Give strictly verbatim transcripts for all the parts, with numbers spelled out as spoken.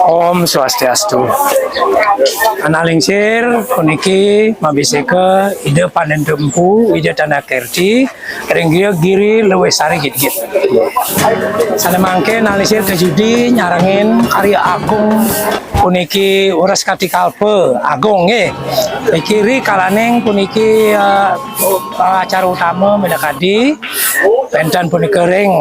Om Swastiastu. Anak lingsir puniki mabisika Ida Panentu Empu, Ida Tanda Kerti, ring griya Giri Luwih Sari Gitgit. Sane mangke anak lingsir kajudi nyarengin karya agung puniki Wreskati Kalpa Agung nggih. Niki rikalaning puniki eh, acara utama minakadi wenten punika ring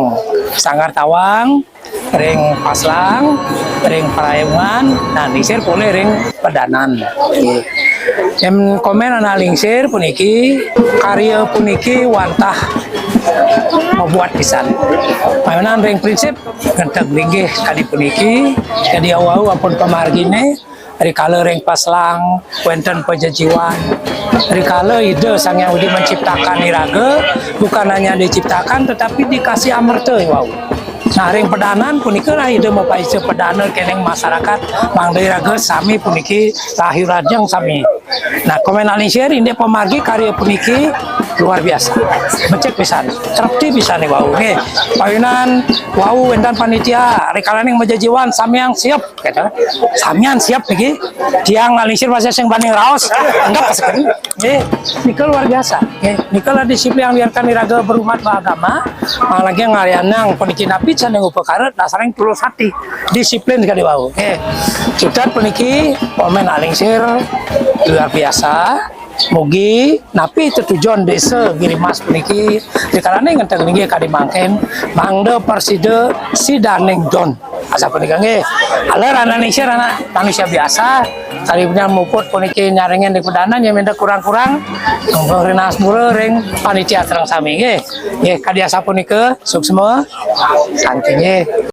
Sanggar Tawang, ring Paslang, ring Parayungan, nah lingsir polih ring Pedanan. Nggih. Yen komen anak lingsir puniki, karya puniki wantah mabuat pisan. Mawinan ring prinsip ngenteg linggih kadi puniki, kadi wau ampun pamargine, rikala ring Paslang wenten pajajiwan, rikala Ida Sang Hyang Widi menciptakan iraga, bukan hanya diciptakan tetapi dikasih amerta wau. Nah, ring Pedanan punika lah Ida mapaica pedana kening masyarakat, mangda iraga sami puniki rahayu rahajeng sami. Nah, komen anak lingsir indik pamargi karya puniki luar biasa. Becik pisan, trepti pisan wau nggih. Pawinan wau wenten panitia, rikalaning majajiwan samian siap, kata. Samian siap niki. Tiang anak lingsir masih sing bani raos, anggap sekali. Nggih, nika luar biasa. Nggih, nika lah disiplin yang biarkan iraga berumat beragama, apalagi ngarianang puniki napi sane upakara dasaring tulus hati, disiplin kadi wau. Nggih. Cutet puniki komen anak lingsir luar biasa. Mugi napi tetujon Desa Girimas puniki dikalane ngenteg linggih kadi mangkin, mangda prasida sidaning don. Asapunika nggih. Aler anak lingsir anak manusia biasa. Kadi punya muput puniki nyarengin di Pedanan ya minta kurang-kurang. Monggo ring Asmura ring panitia sareng sami nggih. Nggih, kadi asapunika suksma. Santi nggih.